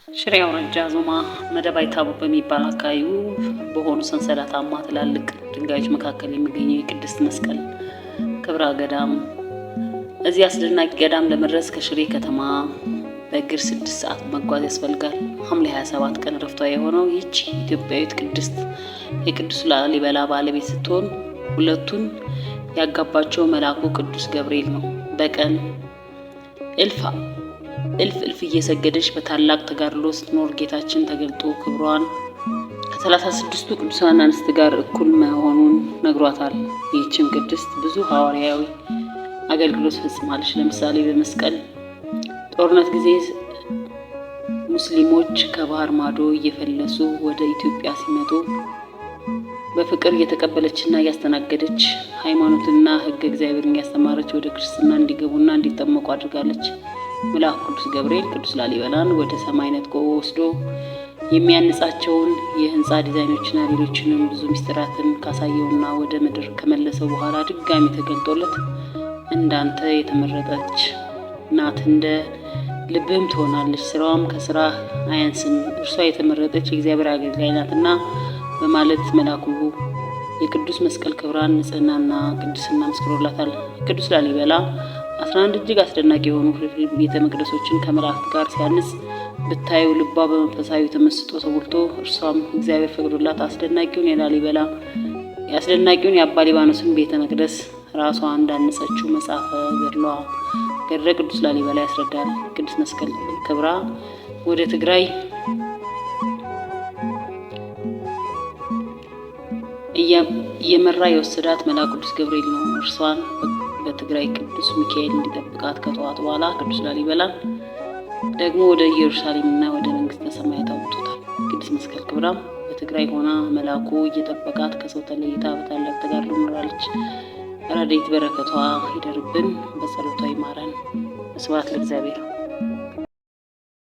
ሽሬ አውራጃ ዞማ መደባይ ታቦር በሚባል አካባቢ በሆኑ ሰንሰለታማ ትላልቅ ድንጋዮች መካከል የሚገኘው የቅድስት መስቀል ክብራ ገዳም። እዚህ አስደናቂ ገዳም ለመድረስ ከሽሬ ከተማ በእግር 6 ሰዓት መጓዝ ያስፈልጋል። ሐምሌ 27 ቀን ረፍቷ የሆነው ይህች ኢትዮጵያዊት ቅድስት የቅዱስ ላሊበላ ባለቤት ስትሆን ሁለቱን ያጋባቸው መልአኩ ቅዱስ ገብርኤል ነው። በቀን እልፍ እልፍ እልፍ እየሰገደች በታላቅ ተጋድሎ ስትኖር ጌታችን ተገልጦ ክብሯን ከ36ቱ ቅዱሳን አንስት ጋር እኩል መሆኑን ነግሯታል። ይህችም ቅድስት ብዙ ሐዋርያዊ አገልግሎት ፈጽማለች። ለምሳሌ በመስቀል ጦርነት ጊዜ ሙስሊሞች ከባህር ማዶ እየፈለሱ ወደ ኢትዮጵያ ሲመጡ በፍቅር እየተቀበለችና እያስተናገደች ሃይማኖትና ሕገ እግዚአብሔርን እያስተማረች ወደ ክርስትና እንዲገቡና እንዲጠመቁ አድርጋለች። መልአኩ ቅዱስ ገብርኤል ቅዱስ ላሊበላን ወደ ሰማይ ነጥቆ ወስዶ የሚያንጻቸውን የህንፃ ዲዛይኖችና ሌሎችንም ብዙ ምስጢራትን ካሳየውና ወደ ምድር ከመለሰው በኋላ ድጋሚ ተገልጦለት እንዳንተ የተመረጠች ናት፣ እንደ ልብህም ትሆናለች፣ ስራዋም ከስራህ አያንስም፣ እርሷ የተመረጠች የእግዚአብሔር አገልጋይ ናትና በማለት መልአኩ የቅዱስ መስቀል ክብራን ንጽህናና ቅድስና መስክሮላታል። ቅዱስ ላሊበላ 11 እጅግ አስደናቂ የሆኑ ፍልፍል ቤተ መቅደሶችን ከመላእክት ጋር ሲያንጽ ብታዩ ልቧ በመንፈሳዊ ተመስጦ ተሞልቶ እርሷም እግዚአብሔር ፈቅዶላት አስደናቂውን የላሊበላ የአስደናቂውን የአባ ሊባኖስን ቤተ መቅደስ ራሷ እንዳነጸችው መጽሐፈ ገድሏ ገድለ ቅዱስ ላሊበላ ያስረዳል። ቅዱስ መስቀል ክብራ ወደ ትግራይ እየመራ የወሰዳት መልአኩ ቅዱስ ገብርኤል ነው። እርሷን በትግራይ ቅዱስ ሚካኤል እንዲጠብቃት ከተዋት በኋላ ቅዱስ ላሊበላን ደግሞ ወደ ኢየሩሳሌምና ወደ መንግስተ ሰማያት አውጥቶታል። ቅድስት መስቀል ክብራም በትግራይ ሆና መልአኩ እየጠበቃት ከሰው ተለይታ በታላቅ ተጋድሎ ኖራለች። ረድኤት በረከቷ ይደርብን፣ በጸሎቷ ይማረን። ስብሐት ለእግዚአብሔር።